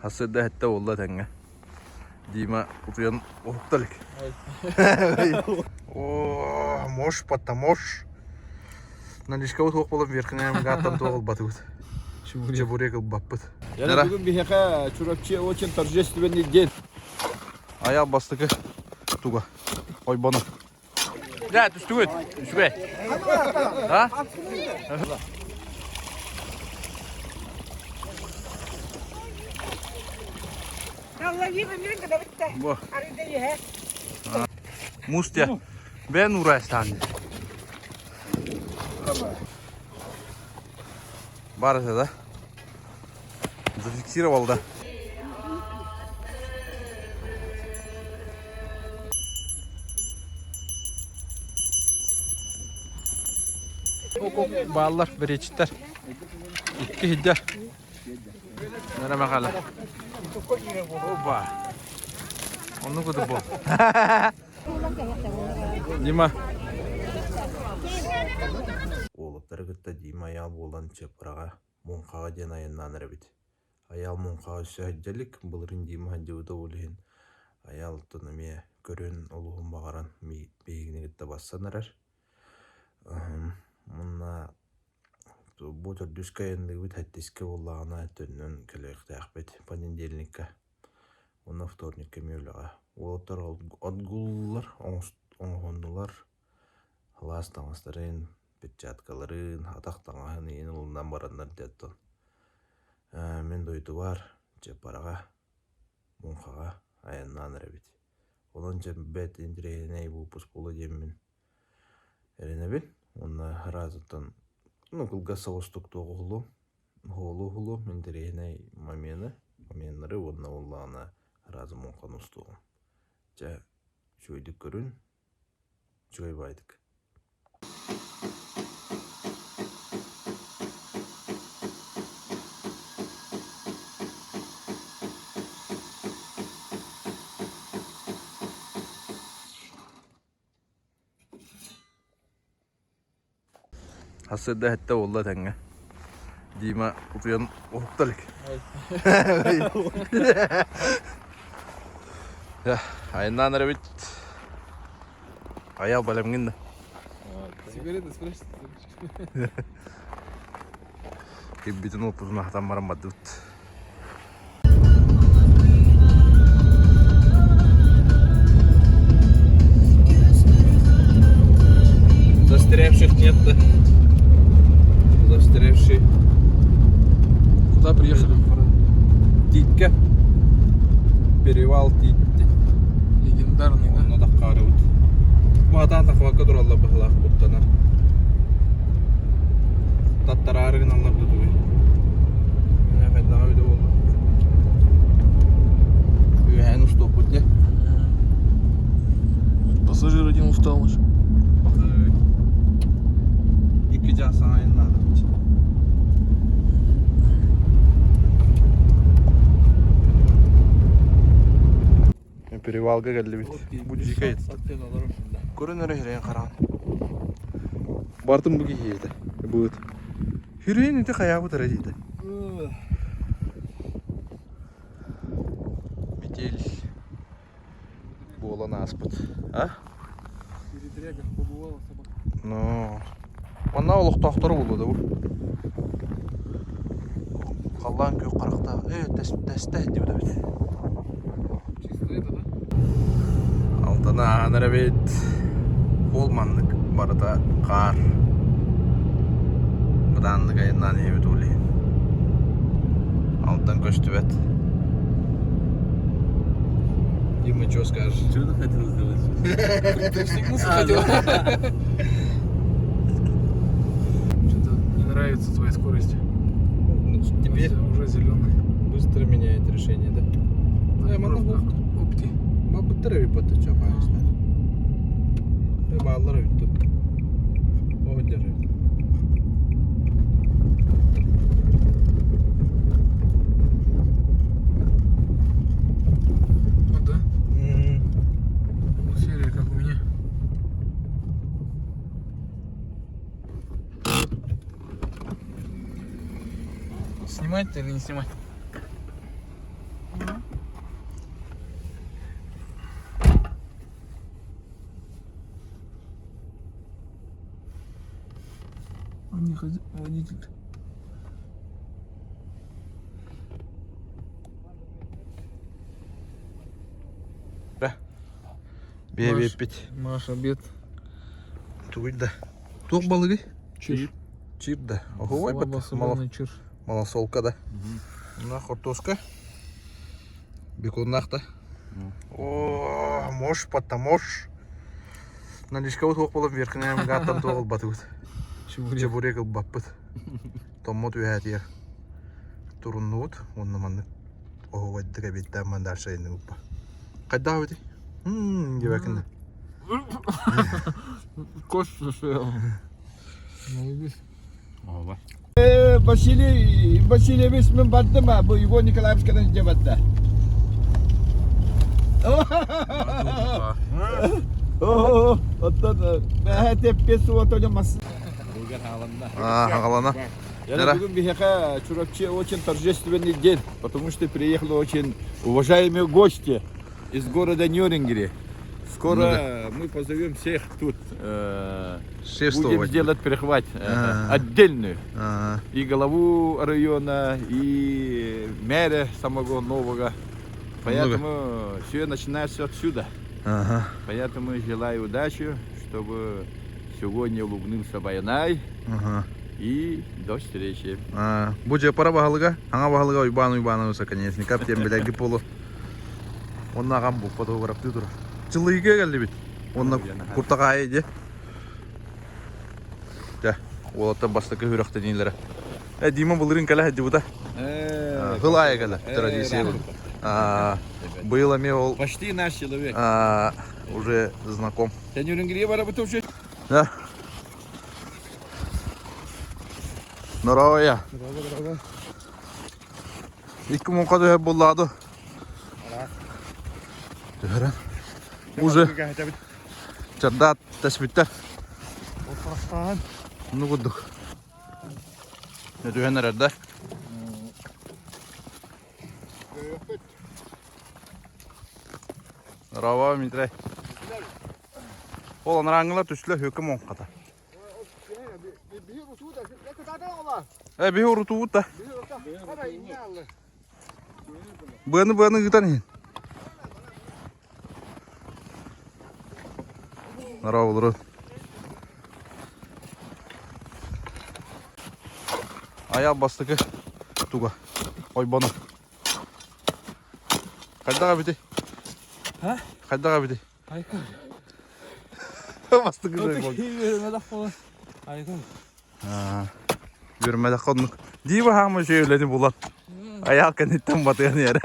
Сарсыарда сэттэ буолла этэҥҥэ. Дима утуйан уһукта илик. О, можешь потому Наличкабыт суох буолан верхняя мгаттан туох ылбатыбыт. Чебурек ылбаппыт. Бүгүн биһиэхэ Чурапчы очень торжественный день. Аял бастакы туга. Ойбону. Дьэ, түстүгүт. Үчүгэй. А? Бу. Муус дьэ. Бэйэн уурайыстаан. Бар этэ да? Зафиксировал да? Бааллар, бэриэччиттэр. Икки сиддэр. Нара махала. Опа. Оннук кутуп бу. Дима. Уолаттары кытта Дима Айаал буолан Чыаппараҕа, Муҥхаҕа диэн айаннаан эрэбит. Айаал муҥхаҕа өссө сылдьа илик, былырыын Дима сылдьыбыта ол иһин Айаал оттон эмиэ көрүөн олуһун баҕаран биһигини кытта барсан эрэр. Уонна бу төрдүскэ айанныыбыт, сэттискэ буоллаҕына төннөн кэлиэхтээхпит понедельникка уонна вторникка эмиэ үлэҕэ. Уолаттар отгуллар, оҥоһуннулар, сылаас таҥастарын, перчаткаларын, атах таҥаһын иһин ылынан бараннар диэттэн мин дойдубар Чыаппараҕа, Муҥхаҕа айаннаан эрэбит. Онон дьэ бэрт интэриэһинэй выпуск буолуо диэммин эрэнэбин уонна ыраатыттан ну кылгас соҕустук туох уһулуом, уһуолу уһулуом интэриэһинэй момены, моменнары уонна буоллаҕына ыраазы муҥханы устуоҕум. Дьэ үчүгэйдик көрүн, үчүгэй баайдык. Сарсыарда сэттэ буолла этэҥҥэ. Дима утуйан уһукта илик. Айаннаан эрэбит. Айал бэлэмҥин да. Сигареты спрячьте. Кирбитин уоппутун аһатан баран бардыбыт. Застрявших нет, да? Застрявший. Куда приехали? Титка. Перевал Титти. Легендарный, да? Онно таххаарыбыт. Маатаан тахвакка тураллар быһылаах куттанар. Таттараары гыналлар да тугуй. Хайдаҕа эбитэ буолла. Үөһээн устуохпут дьэ. Пассажир один устал наш. Икки чаас саҥайын наада. Перевалга кэллибит. Бу дьикэй. Көрөн эрэ хирэйин хараан. Бартын бу киһи этэ. Быт. Хирэйин ити хайаабыт эрэ диэтэ. Метель буолан ааспыт. А? Передряга побывала собака. Ну, манна олохтоохтору булуо да бу. Халлаан күөх харахтаах. Э, тэстэ диэбит эбит. Чисто это, да? Алтана ааһан эрэбит. Ол маннык барыта хаар. Бытааннык айаннаан иһэбит ол иһин. Алтан көстүбэт. Дима, что скажешь? Что ты хотел сделать? Пристегнуться хотел. Что-то не нравится твоя скорость. Ну, теперь Уже зеленый. быстро меняет решение, да? Э, манна Опти. Бабыттар эбит баттача хаайыстар. Э, бааллар эбит тут. Оһдер эбит. Ну да. Ну, серия как у меня. Снимать или не снимать? Водитель. Биэбиэппит. Наш обед. Тугуй да. Туох балыгый? Чир. Чир да. Оһуой бат. Малосольный чир. Малосолка да. Мына хортуоска. Беконнаах да. О, мож, потому ж. Наличкабыт суох буолан Верхняя Мгаттан туох ылбатыбыт. Чебурек ылбаппыт. Томмот үөһээтигэр туруннубут. Уонна маннык оһуобайдык эбиэттээн ман дальше айанныыбыппа. Хайдах эбитий? Диэбэккин да. Кость съел. Оба. Василий Васильевич мин бардым а бу Егор Николаевичкадан дьэ барда. Оттон тэппиэт суотону мас Хагалана. Я бүгүн биһиэхэ Чурапчы очень торжественный день, потому что приехали очень уважаемые гости из города Нерюнгри. Скоро мы позовем всех тут. Будем сделать перехват отдельную. И главу района, и мэра самого нового. Поэтому все начинается отсюда. Поэтому желаю удачи, чтобы сегодня улыбнулся Байанай. И до встречи. Бу дьэ баһылыга, аҥа баһылыга Уйбаан Уйбаанович Оконечников диэн билэрги буолу. Онно аҕам бу фотографтыы турар. Чылыйга кэллибит. Онно куртаҕаайы дьэ. Дьэ, уолаттар бастакы сүрэхтэниилэрэ. Э, Дима былырыын кэлэ сылдьыбыта. Хыл аайы кэлэ, традиция был. Быйыл эмиэ ол Почти наш человек. уже знаком. Тенюрингрия барабыт уже. Да. Здорово. Икки муҥха түһэр буоллаҕа Түһэрэн. Уже чардаат тэспиттэр. Ну курдук. Түһэн эрэр да. Здорово, Дмитрий. Ол анарааҥҥылар түстүлэр хөкө муҥхата. Э, биһи урутуубут да. Быаны-быаны ыытан иһин. Здорово, олорун. Аял бастакы туга. Ойбону. Хайдах эбитий? А? Хайдах эбитий? Айка. Бастакы ойбон. Айка. Үөрмэтэх оннук. Дии баһаама үчүгэй үлэни булан. Аял кэнниттэн батыан иһэр.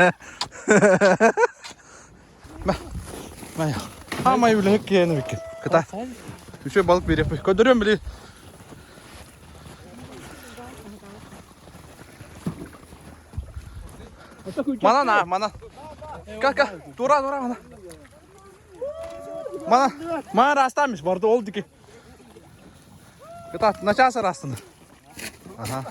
Хаамай үлэһит киһини биккин. Кыта. Үчүгэй балык биэриэхпит. Көрдөрүөм били. Манан а, манан. Ка, тура, тура, мана. Мана, мана растамиш, барды ол дики. Кытаат, начаас араастана. Аха.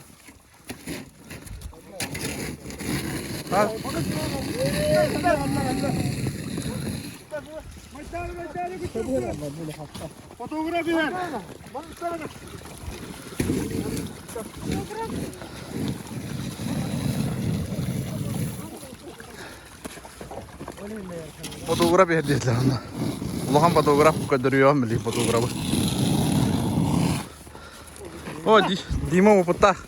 Фотограф иһэрдиэтилэр онно. Улахан фотограф көрдөрүөҕүм били фотографы. О, Дима опыттаах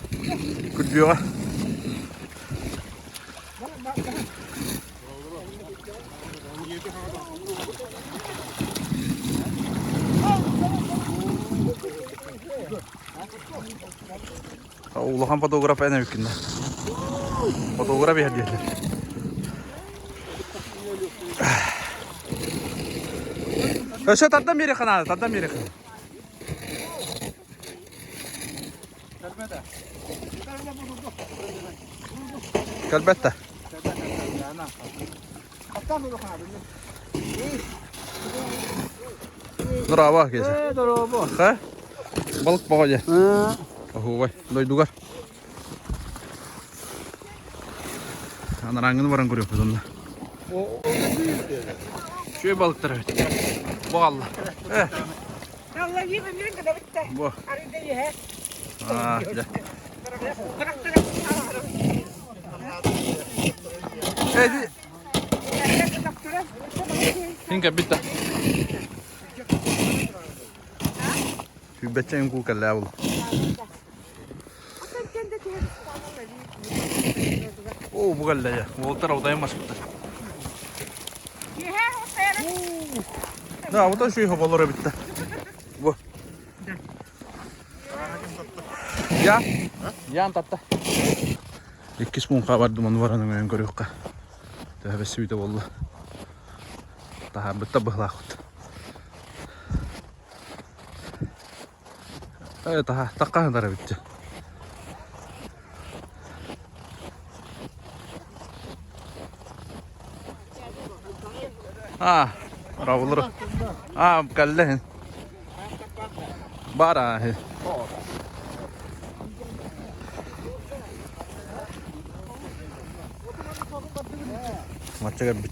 күрдүөҕэ. Улахан фотограф эн эбиккин да. Фотограф иһэр диэтилэр. Өссө тардан биэриэххэ наада, тардан биэриэххэ. Кэлбэт да. Здорово, Кеся. Здорово. Ха? Балык бөҕө дьэ. Оһуобай, дойдугар. Анарааҥҥыны баран көрүөхпүт онно. Үчүгэй балыктар эбит. Бу хаалла. Э. Бу. Аа, дьэ. Эди. Инка битта. Түбэччэ үҥкүү кэллээ бұл. Оо, бу кэллэ дьэ. Уолтар аудайын баспыттар. Да, вот еще их болор битте. Бу. Я? Ян татта. Иккис муҥха бардым, ону баран өҥөйөн көрүөххэ. Төһө бэссибитэ буолла. Таһаарбытта быһылаахпыт. Э, таһа, такка ханара бүтті. А, равлыр. А, кэллэ. Баар аа. Мачча кэлбит.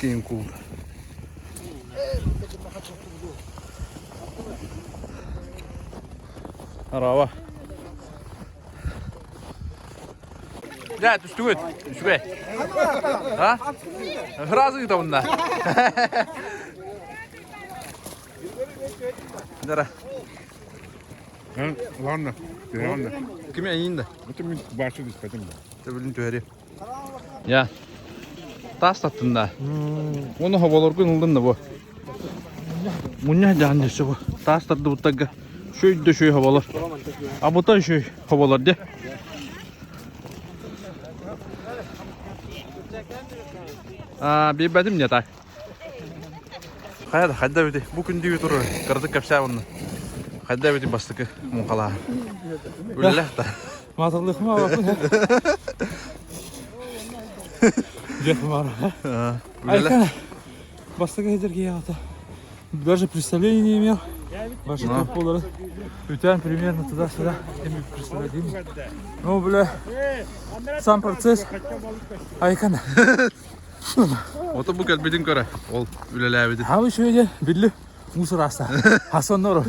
Киин куул. Арава. Дьэ, түстүгүт. Үчүгэй. А? Сразу ыытабын да. Дара. Ладно, ладно. Кими эйин да? Это мен башы диспетим да. Төбүлүн түһэри. Я. Таас таттын да. Оны хоболоргун ылдын да бу. Мунньах дьаһан өссө бу. Таас тардыбыттарга шөй да шөй хоболор. Абытай шөй хоболор де. А, биэрбэтим не так. Хайа да, хайда эбитий? Бу күндүгү турар, кыратык кэпсээ онно. Хайда эбитий бастакы муҥхалааһын? Үлэлээх да. Маталлыхма Үлэлээх. Бастакы сидерге ята. Даже представления не имел. Ваши топ полары. Үтән примерно туда-сюда. Эми представление. Ну, бля, сам процесс. Айкана. Ото бу кэлбитин көрө. Ол үлэлээбитин. Хам еще билли мусор аста. Хасан нору.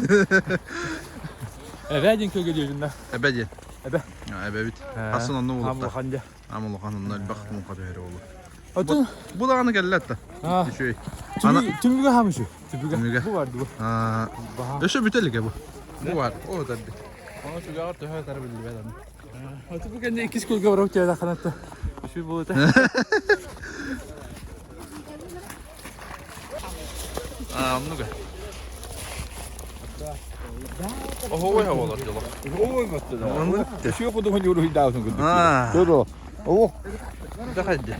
Эбэ диэн көгөлүөбүн да. Эбэ диэн. Эбэ. Эбэбит. Хасан онно Хам булукта. улахан дьэ. Ам улахан онно элбэх муҥха түһэрэ болу. Отun Бу даҕаны кэллэ да. Үчүгэй. Ана түмүгэ хам үчү. Түбүгэ. Түмүгэ. Бу бар бу. Өссө бүтэ илигэ бу. Бу бар. О тарбит. Ону түгэҕэр төһө тары биллибэт аны. Оту бу кэннэ иккис көлгө барап тиэдэ ханатта. Үчү буолута. А, оннуга. Оһуой болор дьоло. Ой, господи. Оннук. Еще кудугун юруйдаусың күндүк. Аа. Көрө. О, Дахадди.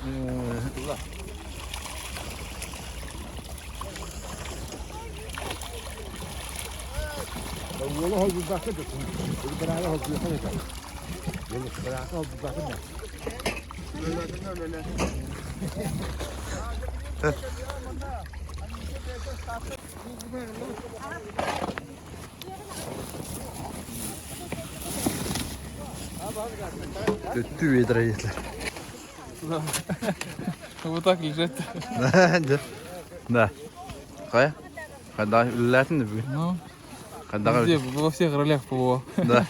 Төттүү ведра Вот так лежит. Да. Хайа? Хайда үлэлээтин да бүгүн? Ну, Хайдаҕа везде, во всех ролях побывал. Да.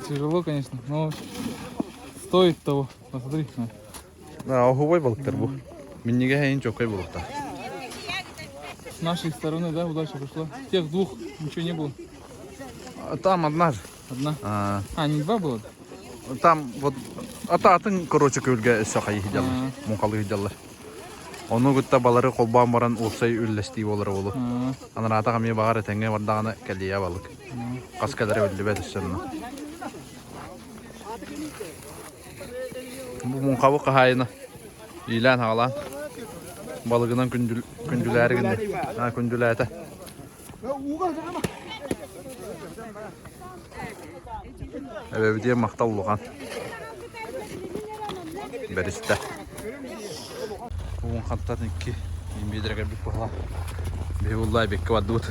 Тяжело, конечно, но стоит того. Посмотри. на. Да, оһуобай балыктар бу. Минньигэ эйин чоккай буолуохтаах. С нашей стороны, да, удача пошла. Тех двух ничего не было. Там одна же. Одна. А, А, не два было? Там вот ата атын короче көлгө өссө хайы сылдьаллар. Муҥхалыы сылдьаллар. Ону кытта балары холбоон баран уопсай үллэстии буолара буолуо. Анараатах эмиэ баҕар этэҥҥэ бардаҕына кэлиэ балык. Хас кэлэрэ биллибэт өссө онно. Бу муҥхабы хаһаайына иилээн аҕалаан балыгынан күндүл күндүлээри гынна. Аа күндүлээтэ. Эбэбитигэр махтал улахан. Бэристэ. Бу муҥхаттан икки биэдэрэ кэлбит буолла. Биһи буллай бэккэ бардыбыт.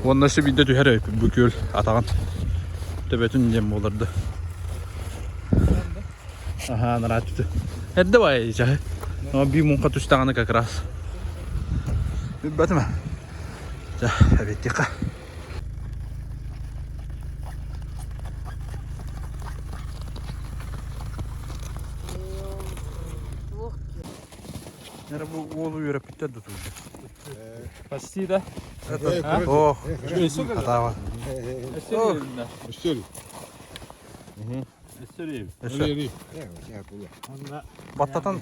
Уонна өссө биирдэ түһэр эбиппит бу күөл атаҕын төбөтүн диэн буоларды. Аха, нараат түтэ. Эрдэ бай чаһы. Би муҥха түстэҕинэ как раз. Билбэтим. Дьэ, эбиэттиэххэ. Эрэ бу уолу үөрэппиттэр да туйда. Почти, да? Ох, хатаава. Өссө. Өссө. Баттатан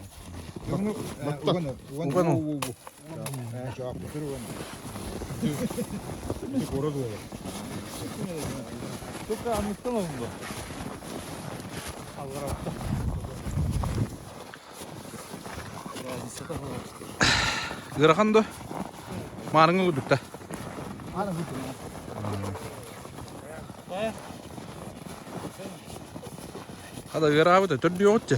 уган ол. Только анныктан oldu. Ыарахан да маарыҥы курдук да. Хада ыараабыт төрдүөҕүт дьэ.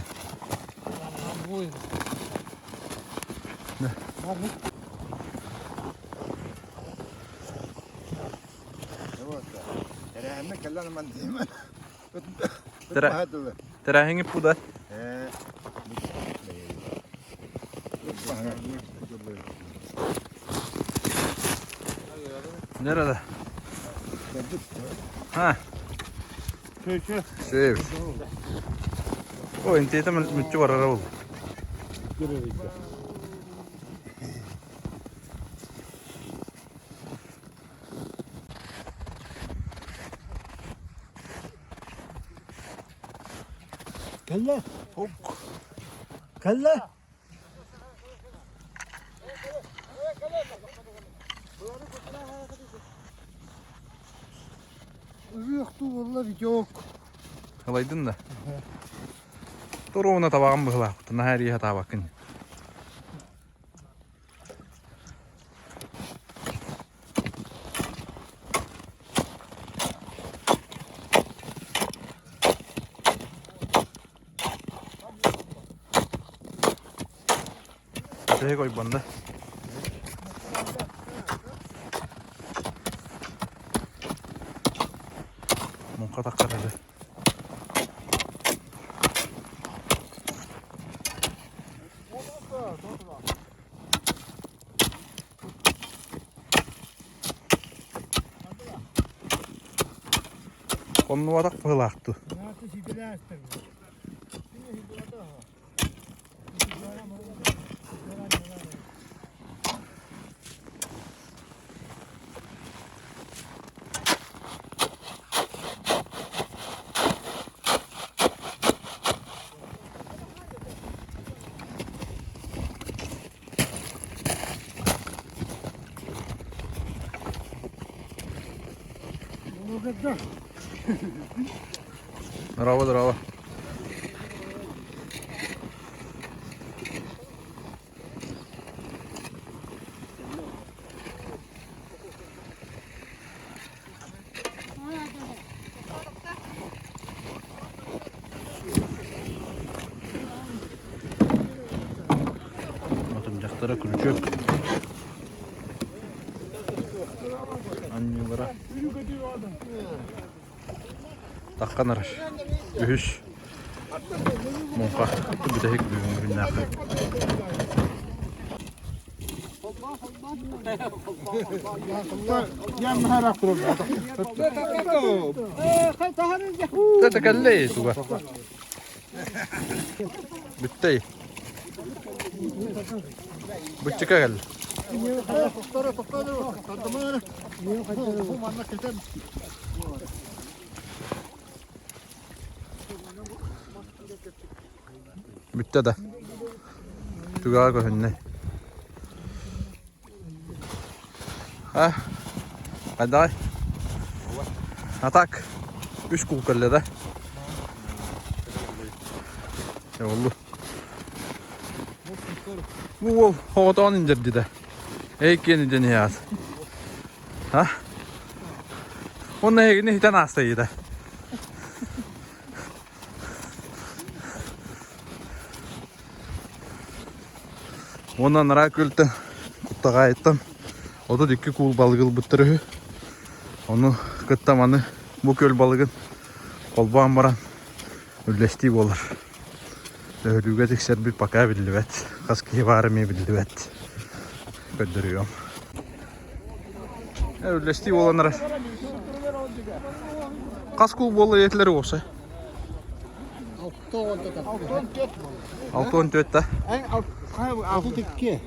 Тэрээһиҥи пуда. Nerede? Ha. Сөп. О, интиэтэ мүччү барара ол. Кэллэ. Кэллэ. Ырыахтуу буолла Витек. Ылайдын да. Туруона табаҕым быһылаах. Наһаа эрийэ сатаабаккын. Бүтэһик ойбонда. Муҥха таххар эрэ. Хоннубатах быһылаахтыы. Здорово, здорово. Отун дьахтара күрүчүөк. Анньыылара. Таххан араш. Үһүс. Муҥха. Бүтэһик бүгүҥҥү күннээххэ. Тэтэ туга. Бүттэй. Быччыка кэл. Бүттэ да. Түгэҕэ көһүннэ. А, давай. А так, үс кул кэллэ да. Оллу. Бу уол хоҕотоон индердидэ. Эйкиэн иден иһаат. А? Онно эһигини хитэн аастайыда. Уонна анараа күөлтэн Куттаҕаайыттан 32 куул балыгы ылбыттар үһү. Ону кытта маны бу күөл балыгын холбоон баран үллэстии буолар. Өһүлүүгэ тиксэрбит пока биллибэт. Хас киһи баара эмиэ биллибэт. Көрдөрүөм. Үллэстии буолан эрэр. Хас куул буолла диэтилэр уопсай? 64 да. 62.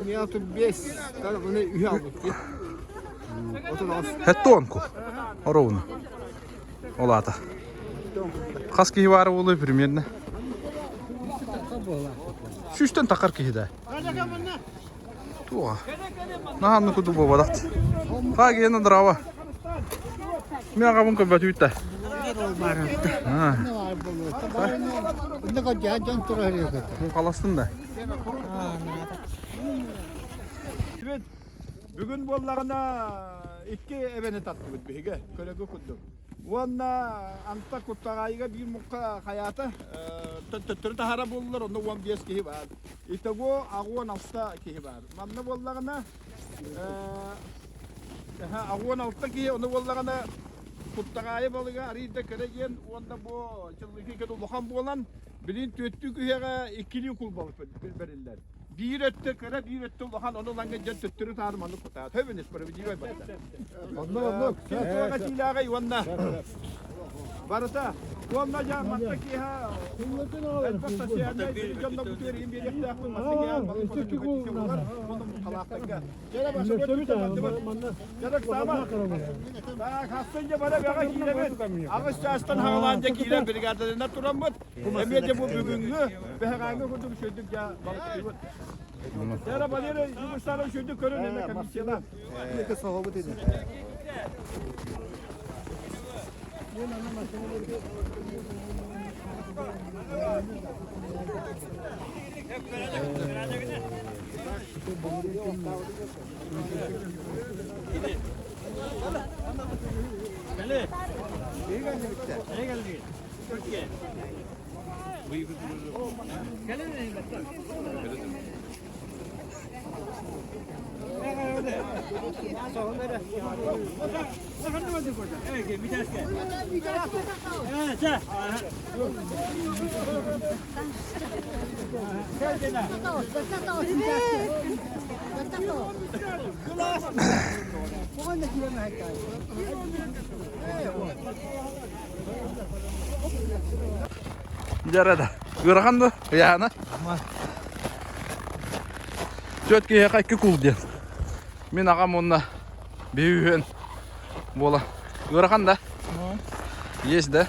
Mi 65. Үһү албыт. Хэттон кул. Ровно. Ол аата. Хас киһи баара буолуой примерно? Сүүстэн тахар киһи да. Туға. Наһаанны куду буолбатах. Ха гена драва. Мен ағабын көбөт үйтті. Қаластын да. Бүгүн буоллаҕына икки эбэни таттыбыт биһиги көлөгү курдук. Уонна анта Куттаҕаайыга биир мукка хайаата төттөрү таһара буоллар онно 15 киһи баар. Итого 86 киһи баар. Манна буоллаҕына 86 киһи ону буоллаҕына Куттаҕаайы балыга арыый да кыра диэн уонна бу Чыллыыкы улахан буолан билин түөттүү күһэҕэ иккилии кул балык бэриллэр. Биир өттө кыра, биир өттө улахан, ону ылаҥҥа дьон төттөрү таары маннык кутаат. Хөбүн справедливай барыта. Онно оннук. Ситуаға тиилээҕэй уонна барыта. Уонна дьа манта киэһэ элбэх социальнай дьонно бутуер биэриэхтээхпин манта киэһэ балык хотун уонна халаахтарга. Дьэ баша Дьэ саама. Так, хастын дьэ бара бэҕэ киирэбит. Аҕыс чаастан хаҕалаан дьэ киирэн бригадаларынан тураммыт. Эмиэ дьэ бу бүгүҥҥү бэһэҕээҥҥи курдук үчүгэйдик дьэ балыктыыбыт. Дьэ Валерий Югославович үчүгэйдик көрөн эмэ комиссияна. Дьэ да. Ыарахан да? Ыйаана. Түөрт киһиэхэ икки кул диэн. Мин аҕам уонна биһи үһүөн буола. Ыарахан да? Есть да?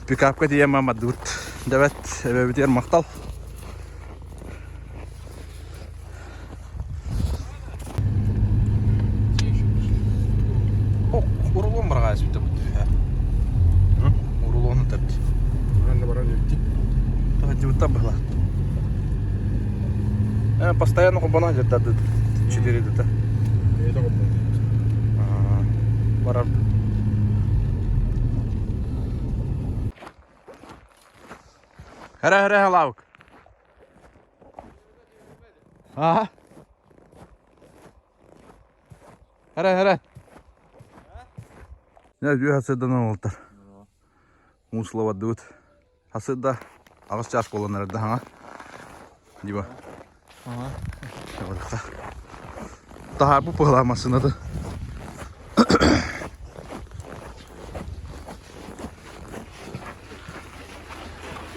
Пикапка тиийэн мамадыбыт. Дэбэт, эбэбитигэр махтал. Урулуон бараҕа эспитэ бут. Урулуону тапти. Тахадьыбыттан быһла. Постоянно кубана жаттады 4 дата. Барар. Хара хара лавк. Ага. Хара хара. Я жүйе хасырдан олтар. Муславадыбыт. Хасырда аҕыс чаас буолан эрэрдэ хаҥа. Диба. Таһаарбы пыһылаа массыынаты.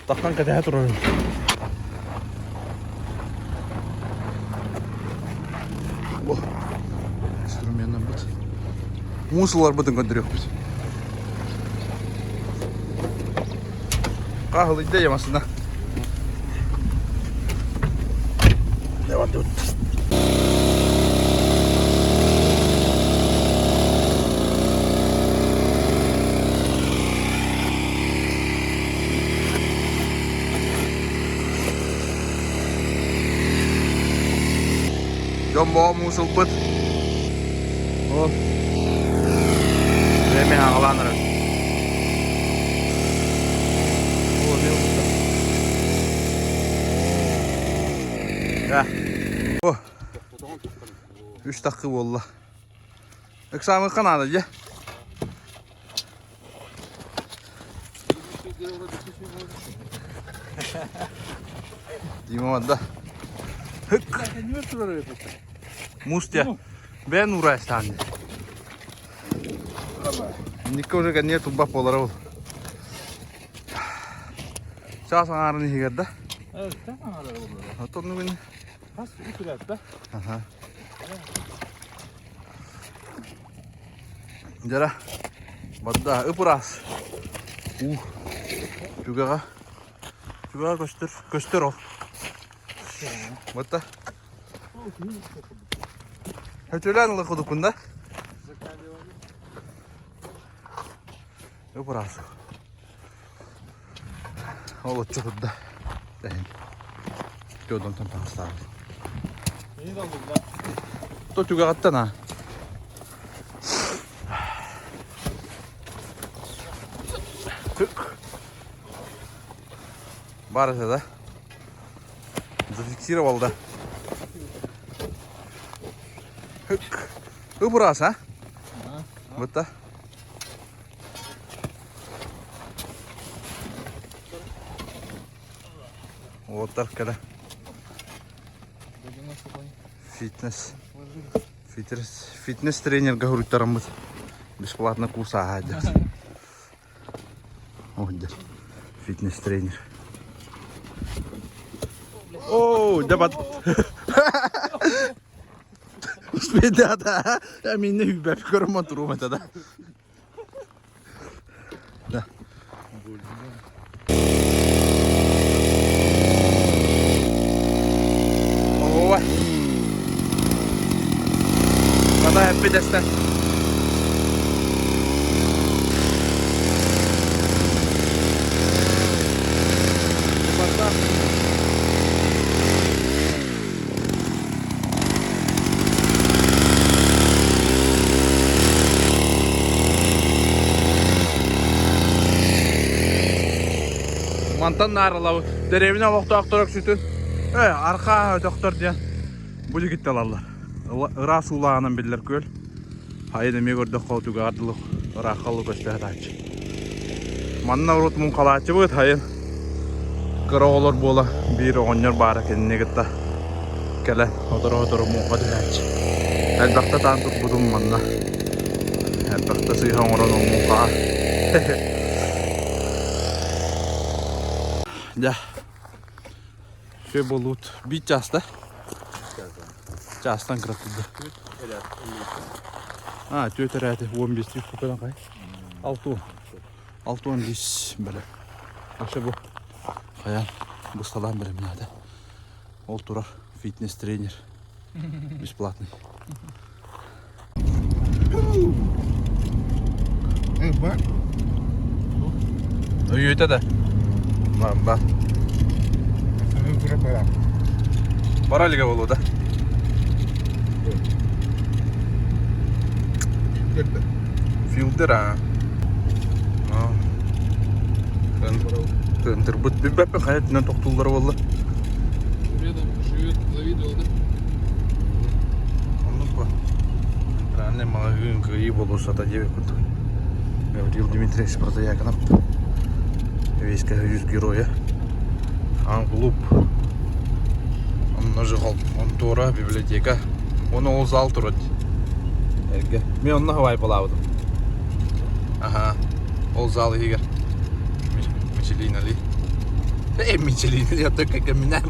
Таххан кэтэһэ турарым. Бу инструменнарбыт. Мусоларбытын көрдөрүөхпүт. Хаһылыйда я массыына. Давай тут. Дьон боо муус ылбыт. Ол. Время аҕалаан эрэр. Ол эмиэ ылбыттар. О. Үс такы буолла. Ыксаамыкка наада дьэ. Дима да. Хык. Муус дьэ. Бэйэн уурайстаан дии. Никка уже конец тулбах буолара ол. Чаас аҥаарын иһигэр да? Чаас аҥаара буолла. Оттон бүгүн Хас үс үрээт да? Аха. Дьара, бадда ып-ыраас. Уу. Түгэҕэ. Түгэҕэ көстөр. Көстөр ол. Бытта. Хөтөлөөн ыла кудукун да? Ып-ыраас. Ол оччо турда. Тэһин. Тёдонтон таҕыстаабыт. То түгэҕиттэн а. Бар это, да? Зафиксировал, да? Ып-ыраас, а? Бытта. Уолаттар кэлэ. Фитнес. Фитнес, фитнес тренерга суруйтараммыт. Бесплатно курс ааһа О, фитнес тренер. О, да бат. Успейда, минне хүбәп көрөм турум это да. Да. Ой. Хата эппит эстэн. Мантан наарылабыт. Дэриэбинэ олохтоохторо өксүтүн э, архаа өтөхтөр диэн бу дьигитте ылаллар. Ыраас уулааҕынан биллэр күөл. Хайын эмиэ көрдөххө түгэҕэр дылы ыраахха ылы көстө сатааччы. Манна урут муҥхалааччыбыт хайын кыра оҕолор буола биир оҕонньор баара кинини кытта кэлэн сотору-сотору муҥха түһээччи. Элбэхтэ таан турбутум манна. Элбэхтэ сыыһа оҥорон ол муҥхаҕа. Дьэ, все буолуут. Биир чааста. Чаастан кыра турда. А, түөрт эрээти, 15 сколько хай? Алты 6 15 бэлэ. Вообще бу хайаан бысталаан бэлэмнээтэ. Ол турар фитнес-тренер. Бесплатный. Өйүөтэ да. Ба. Бара илигэ буолуо да. Фильтр а. Кыантырбыт билбэппин хайа өттүнэн тохтууллара буолла. Рядом живет, завидовал, да? Оннук бу. Центральный маҕаһыын Кыайыы болуоссата диэбит курдук. Гаврил Дмитриевич Протояконов. Веська үс геройа. Аан клуб. Онно же хонтуора, библиотека. Оны ол зал турар. Эргэ. Мен онно хавайпалаабытым. Аха. Ол зал иһигэр. Мичелин Али. Э, Мичелин Али, а то как меня.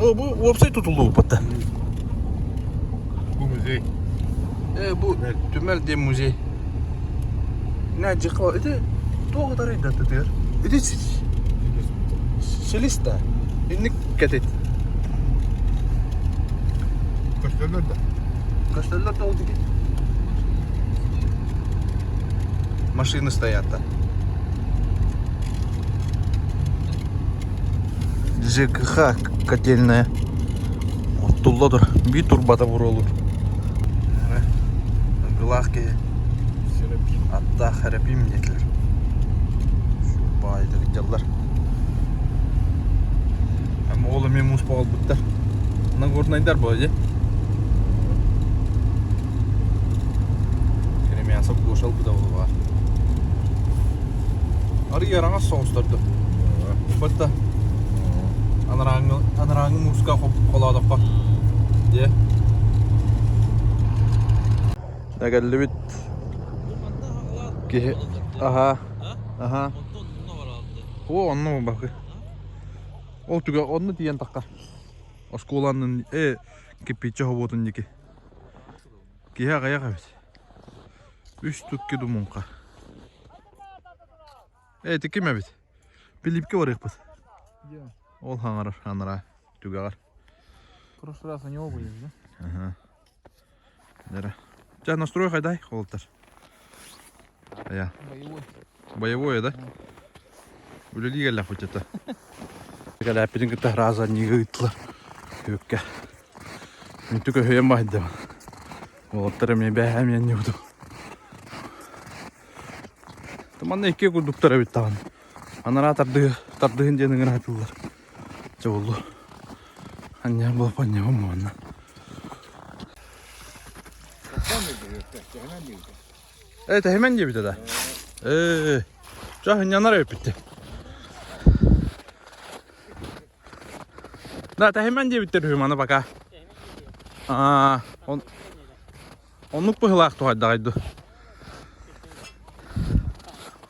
О, бу уопсай тутуллубуппут да. Бу музей. Э, бу түмэл диэн музей. Нэ, дьикла, ити туох ытарый да тытыар? Ити силис да. Инник кэтит. Көстөллөр да. Көстөллөр да ол диги. Машины стоят да. ЖКХ котельная. Оттулла тур. Биир турбата буруолур. Ылгылаах киһи. Аттаах Харапим диэтилэр. Баайда дьаллар. Ама ол эмиэ муус буолбуттар. Нагорнайдар буо дии. Кремясов кушал буда буолуға. Арый араҥас соҕустарда. Бытта. Анарааҥҥы анарааҥҥы мууска холоодоххо. Дьэ. Кэллибит. Киһи аһаа. Аха. О, онно бакы. Ол түгэ онно тиийэн тахха. Оскуоланын э кирпиччэ хобуотун дики. Киһи аҕыйах эбит. Үс тукки думунха. Э, ити ким эбит? Пилипке барыахпыт. Ол хаҥарар анараа түгэҕэр. В прошлый раз у него были, да? Ага. Дара. Ча настрой хайдай холтар. Ая. Боевой. Боевое, да? Үлэлии кэллэхпит это. Кэлээппитин кытта раза анньыыга ыыттылар. Күөккэ. Үнтү көһүйэн баһыйдым. Уолаттар эмиэ бээһээ эмиэ анньыбытым. Манна икки курдуктар эбит даҕаны. Анараа тардыһы, тардыһын диэн ыҥыраатыллар. Дьэ буоллу. Анньаан буолуп анньабын манна. Э, тэһимэн диэбитэ да. Э, ча хынньанар эбиппит. Да, тэһимэн диэбиттэр үһү маны пока. Аа, он оннук быһылаах туһайдаҕай ду.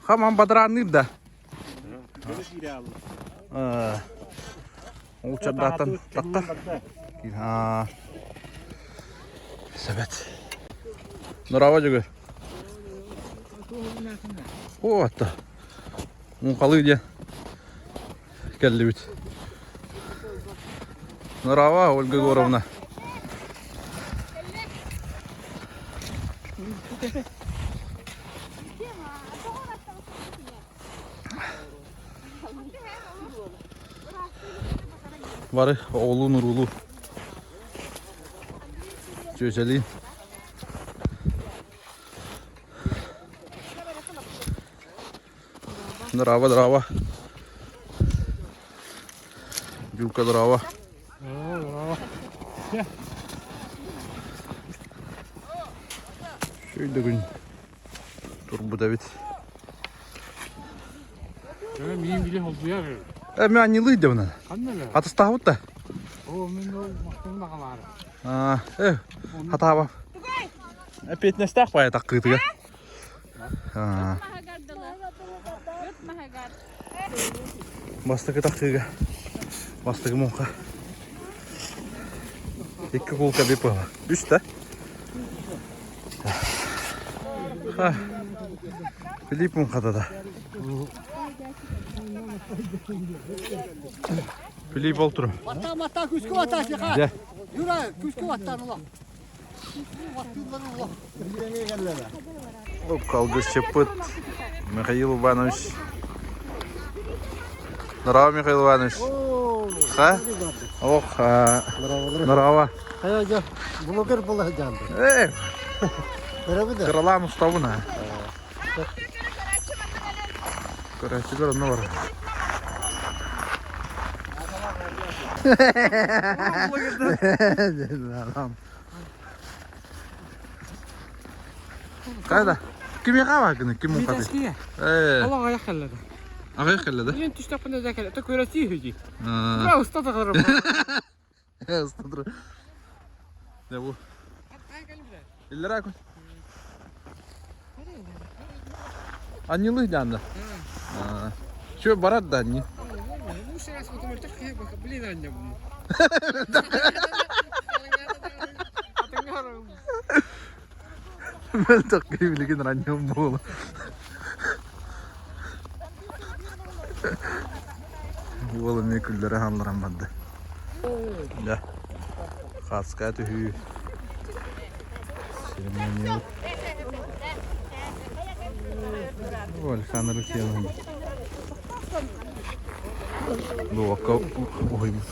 Хаман бадыраанныыр да. Аа, ол чардааттан тахтар. Аа, Сэбэт. Нұрава жүгір. О, атта. Муҥхалыы диэн кэллибит. Нұрава Ольга Егоровна. Бары оҕолуун уруулуу Чүөчэлиин Здорово, здорово. Дюка, здорово. Шүйді күн турбут эбит. Миин били холбуйар. Э, мен анньылыы дебинэн. Ханна Атыстаабыт да. О, мен ол махтан даҕалаары. Аа, э, хатаабап. Эпиэтинэстээх баайа таккыытыгар. Аа. Бастакы таккыыга. Бастакы муҥха. Икки кулка бип Үс да? Ха. Филипп муҥхата да. Филипп олтуру. Ата мата күскө ата сиха. Дьэ. Юра күскө аттан ула. Аттылар ула. Алгысчыппыт Михаил Иванович. Здорово, Михаил Иванович. Ха? Ох, здорово. Хайа блогер була жанды. Э, Көрөбү да. кыралаан устабын а. Көрөөччүлэр онно бар. Қайда? Кимиэхэ бааргыный? Ким муҥхатый? Митаския. Ээ, Олох аҕыйах кэллэ. аҕыйах кэллэ да? Билин түстэхпинэ да кэлэ. Көрөсүү үһү дии. Аа. Бра уста тахарым. Ыстадыр. Не бу? Иллэрээ күн. Анньылыы дьаанда. Чё барат да анньы? Блин, анньа бу. Мөлтөх киһи билигин ранньым буола. Уол эмиэ күллэрэ хаалларан барда. Дьэ, хааска түһүү. Церемония. О, Александр Алексеевна. Дуокка уһуйбут.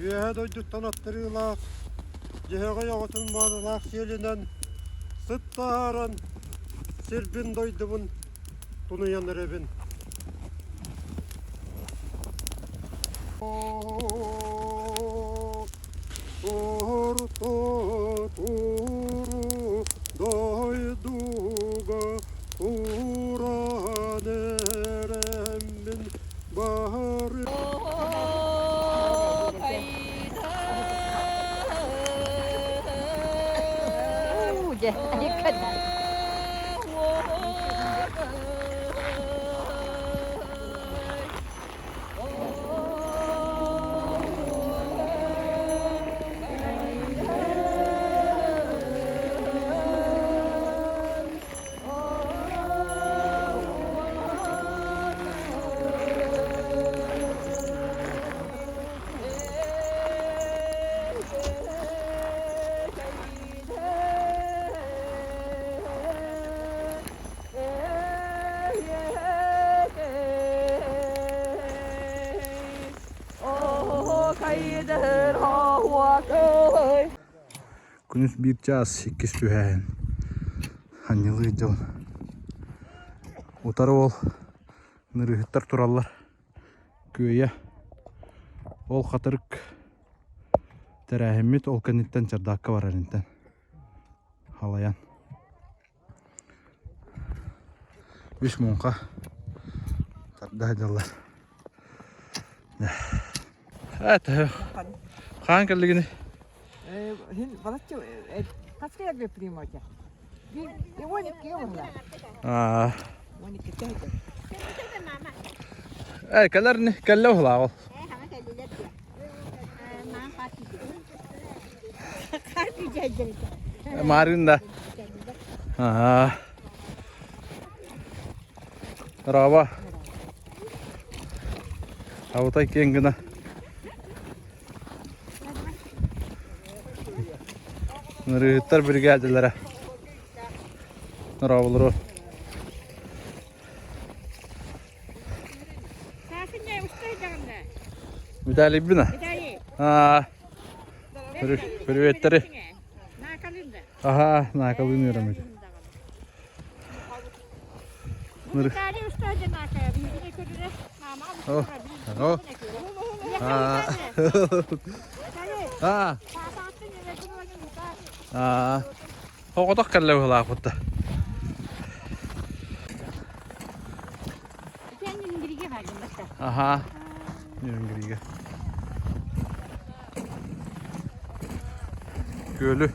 Үөһэ дойдуттан аттарыылаах, дьөһөгөй оҕотун маанылаах сиэлинэн сыт таһааран, сирбин-дойдубун тунуйан эрэбин. Орто туру дойдуга туран эрэммин бары Күнүс биир чаас иккис түһээһин анньылыы дьон утары ол нырыыһыттар тураллар күөйэ ол хатырык тэрээһиммит ол кэнниттэн чардаакка барар интэн халайан Үс муҥха тарда сылдьаллар. Это хаан кэллигини? Ээ, кэлэр кэллэ уһулааҕыл. Маарыын да. Аа. Рава. Аутай киэҥ гына. Нырыыһыттар биригээдэлэрэ. Нороволору. Виталий бина. Аа. Приветтэри. Аха, наакалыын үөрэммит. О. Аа. Аа. Оҕотох кэллэ быһылаах да. Аха. Ньүрүнгүрүгэ. Күөлү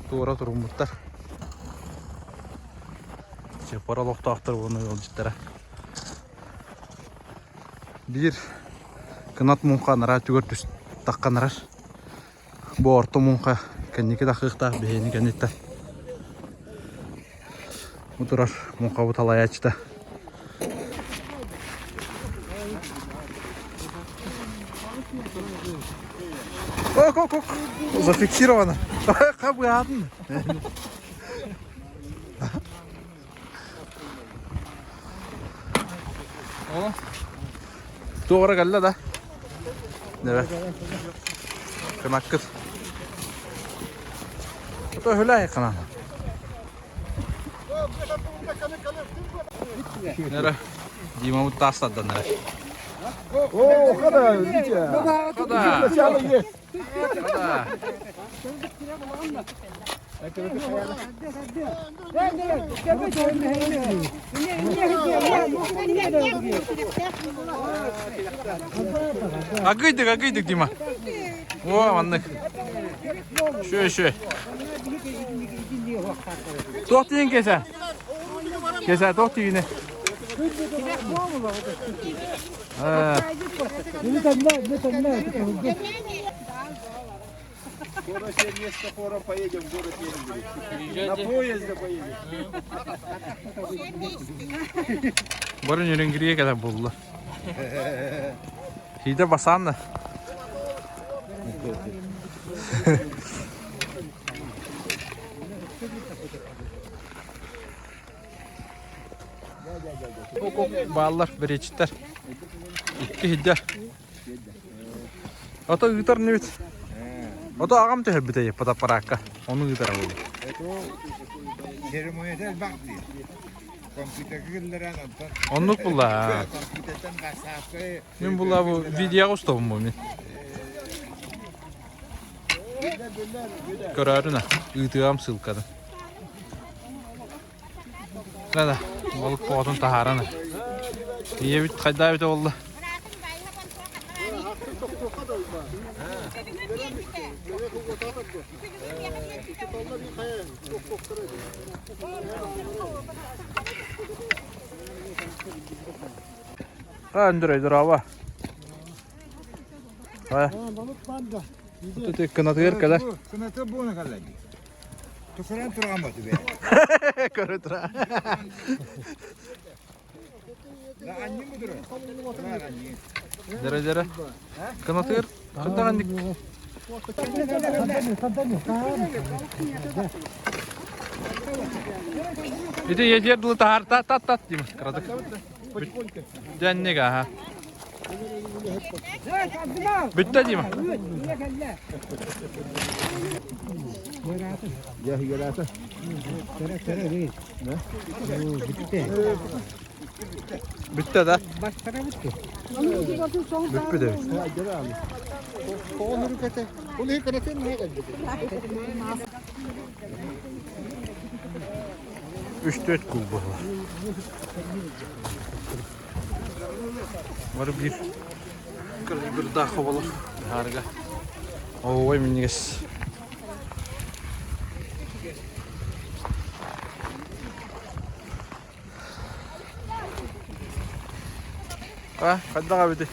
туора туруммуттар. Чыппар олохтоохтор уонна ыалдьыттара. Биир кынат муҥха анараа түгэр түс тахханарар. Бу орто муҥха кэнники тахыахтаах биһиэни кэнниттэн бу турар муҥхабыт салайааччыта. Ок, ок, ок. Зафиксировано. Хабыатын. Туора кэллэ да? Небе. Кынаккыт. Ото хүлээ канан. Нere? Дима тастадан нere. О, хада, Витя. Хада. Начало есть. Хада. Агыйдык, агыйдык, Дима. О, маннык. Шөй, шөй. Туох тиийин кесэ? Кесэ, туох тиийини? Скоро все вместе хором поедем в город Нерюнгри. На поезде поедем. Бары Нерюнгриге кэлэр буолла. Хиитэ басаанна. Бааллар, бэриэччиттэр. Икки хиддэр. Ото ыытар инибит. Ото аҕам түһэрбитэ фотоаппараакка. Ону ыытара буолуо. Церемонията элбэх дии. Компьютерга киллэрэн онтон Оннук булла. компьютертан бассаапка Мин була бу видеоҕа устабын бу мин. Көрөөрүн ыытыам ссылканы. Да-да, балык боҕотун таһааран. Ийэбит хайдаа эбитэ буолла? Андрей, здорово. Тут кынатыгар кэлэр. Кынаты буона кэлэр. Тукуран туран бу түбэ. Көрө тура. Анньы мудура. Дere дere. Кынатыгар кынтаганник. Ити едер дылы тахар тат тат тат деймін. Кырадык. Дьэнник аха. Бүттэ Дима. Бүттэ да? Бүппүт эбит. Үс-төрт кул буолла. Бары биир кыргырдаах хоболор ыһаарга. Ой, минньигэс. А, хайдах эбитий?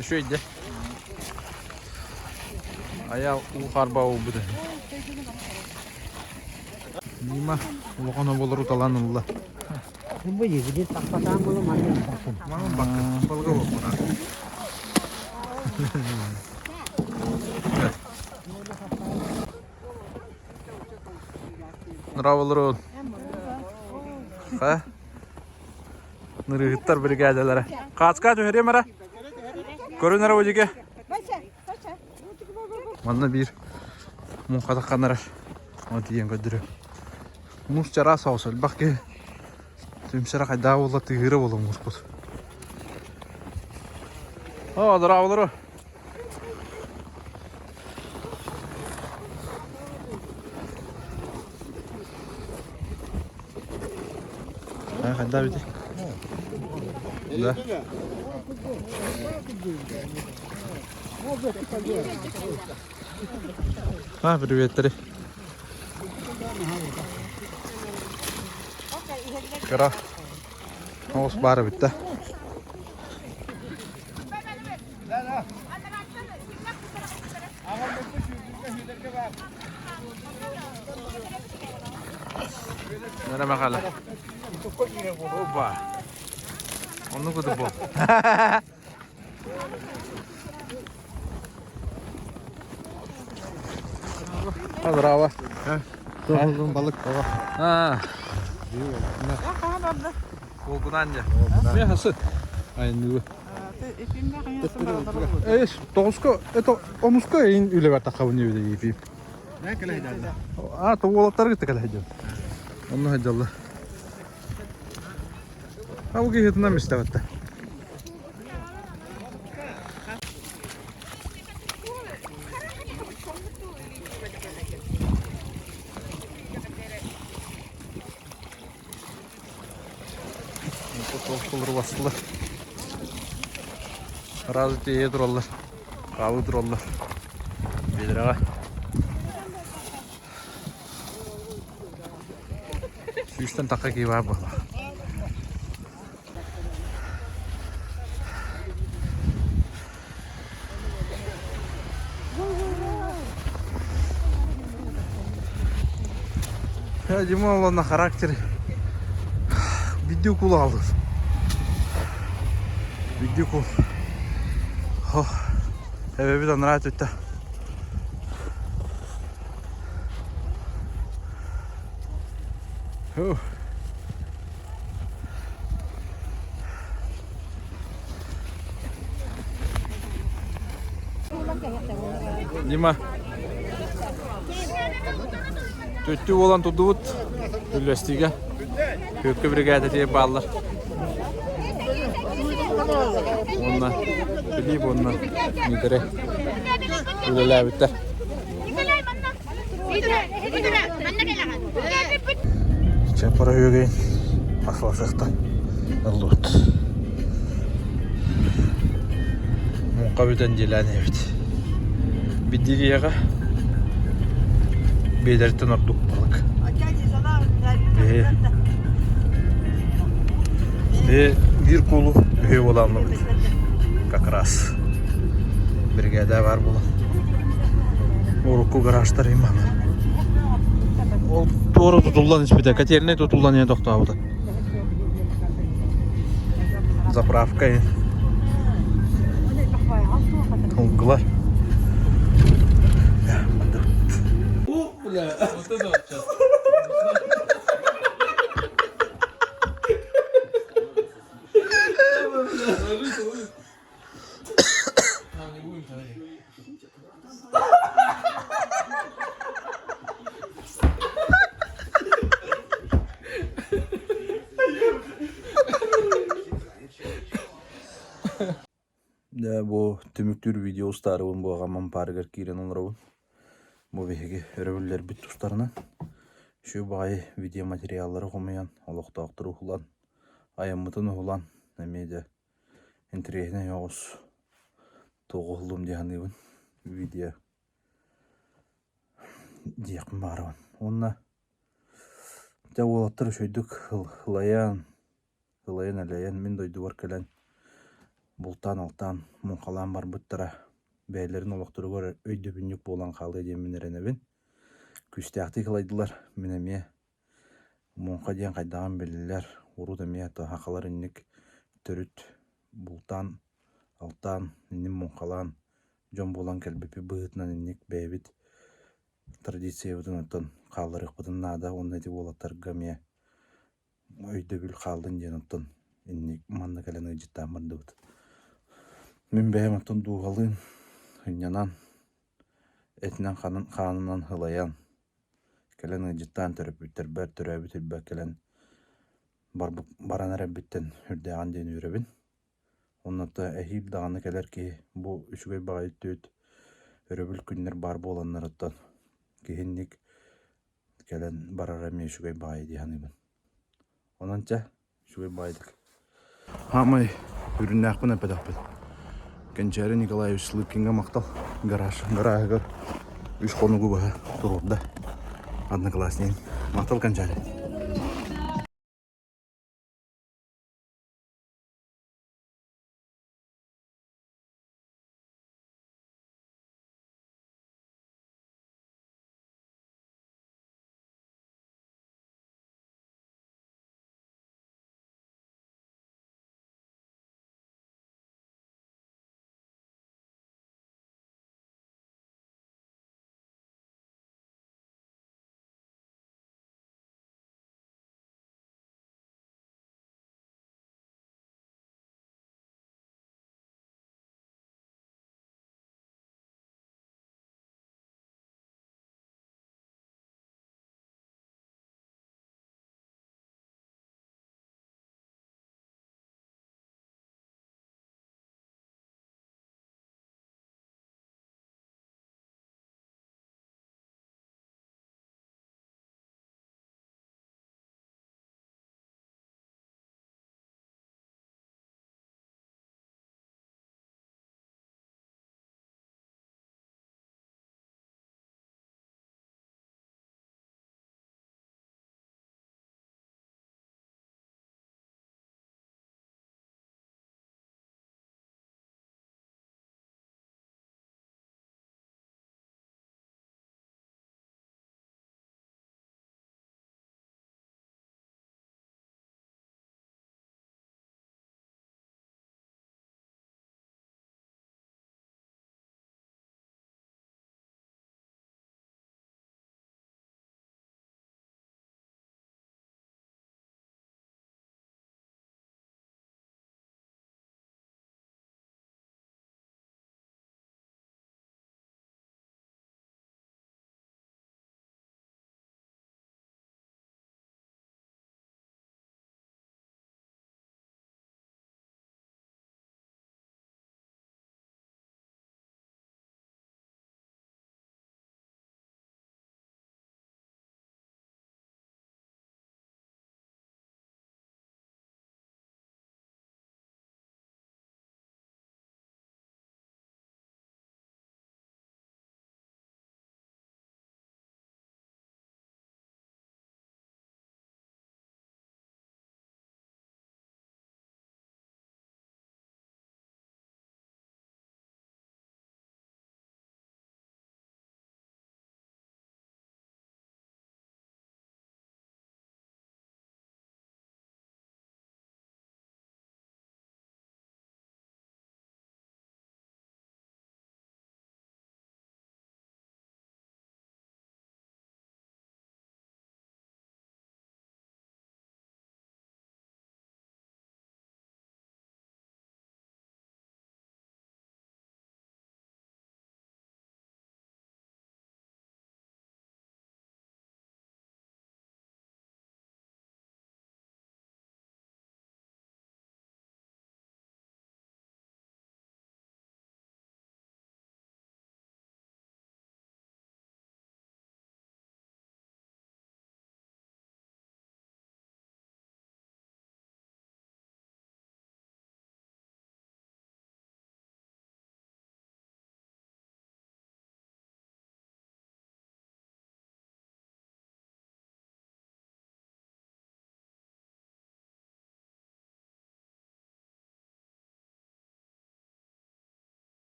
Үчүгэй дьэ. Айа уу харба уубут. Нима улахан оболору талан ылла. Нравылырын. Ха? Нырыһыттар бригадалара. Хаацка түһэриэм эрэ. Көрүн эрэ удиге. Манна биир муҥхатахханарар. Оны тиийэн көрдөрүөм. Муус чараас соҕус элбэх киһи түмсэрэ хайдах буолла тыыһыыра буолла мууспут. О, здорово, Хайдах эбитий? Да. А, приветтери. Кыра оҕус баар эбит да. Нара махала. Опа. Оннук кутуп бу. Здраво. Тоҕуллун балык тоҕо. А. Кулгунан дьэ. Мен хасы. Айныы. Эс, тоҕуска, это онуска эйин үлэбэр таххабын диэбит Ефим. А, то уолаттары кытта кэлэ сылдьан. Онно сылдьаллар. А бу киһитинэн мистэбэттэ. Толкулар бастылар. Разы тиэйэ тураллар. Хаалыы тураллар. Биэдэрэҕэ. Сүүстэн тахха киһи баар буолла. Я Димон на характере. Биирдии укул аҕаллым. Биирдии укул. Эбэбит анараа өттө. Дима. Түттүү буолан турдубут. Үллэстиигэ. Күөккэ бригада тиийэн бааллар. Уонна Филипп уонна Дмитрий үлэлээбиттэр. Чапара үөгейин асыласыахтан ыллыбыт. Муҥха бүтэн дьиэлээн иһэбит. Биддириэҕэ биэлэриттэн ордук балык. Биһи биир куулу үһүө буолааммыт как раз биригээдэ баар буолан урукку гаражтар иман ол туора тутуллан испитэ котельнай тутуллан иһэн тохтообута заправка ылгылар Вот это вот сейчас. Нам не будем тогда. Дьэ, бу түмүктүүр видео устаарыбын бу аҕам ампаарыгар киирэн олоробун. Бу биһиги өрөбүллэрбит тустарынан үчүгэй баҕайы видеоматериаллары хомуйан, олохтоохтору уһулан, айаммытын уһулан эмиэ дьэ интэриэһинэй оҕус туох уһуллум дии саныыбын видео диэхпин баҕарабын. Уонна дьэ уолаттар үчүгэйдик ылайан Ылайан-элэйэн мин дойдубар кэлэн бултаан-алтаан, муҥхалаан барбыттара бэйэлэрин олохторугар өйдөбүнньүк буолан хаалыа диэммин эрэнэбин. Күүстээхтик ылайдылар, мин эмиэ муҥха диэн хайдаҕын биллилэр, урут эмиэ сахалар инник төрүт бултаан, алтаан, иннин муҥхалаан дьон буолан кэлбиппит быһыытынан инник бэйэбит традициябытын оттон хаалларыахпытын наада уонна ити уолаттарга эмиэ өйдөбүл хааллын диэн оттон инник манна кэлэн ыалдьыттаан бардыбыт. Мин бэйэм оттон дууһалыын сынньанан, этинэн хаанынан ылайан, кэлэн ыалдьыттаан төрөппүттэрбэр, төрөөбүт ирбэр кэлэн баран эрэрбиттэн үрдээҕин диэн үөрэбин. Онно эһиил даҕаны кэлэр киһи бу үчүгэй баҕайы түөт өрөбүл күннэр баар буоланнарыттан киһинник кэлэн барара эмиэ үчүгэй баҕайы дии саныыбын. Онон чэ, үчүгэй баҕайытык. Хаамай үрүннээхпин эппэтэхпин. Кэнчээри Николаевич Слыткиҥҥа махтал. Гараж, гарааһыгар үс хонугу быһа туруорда. Одноклассник. Махтал Кэнчээри.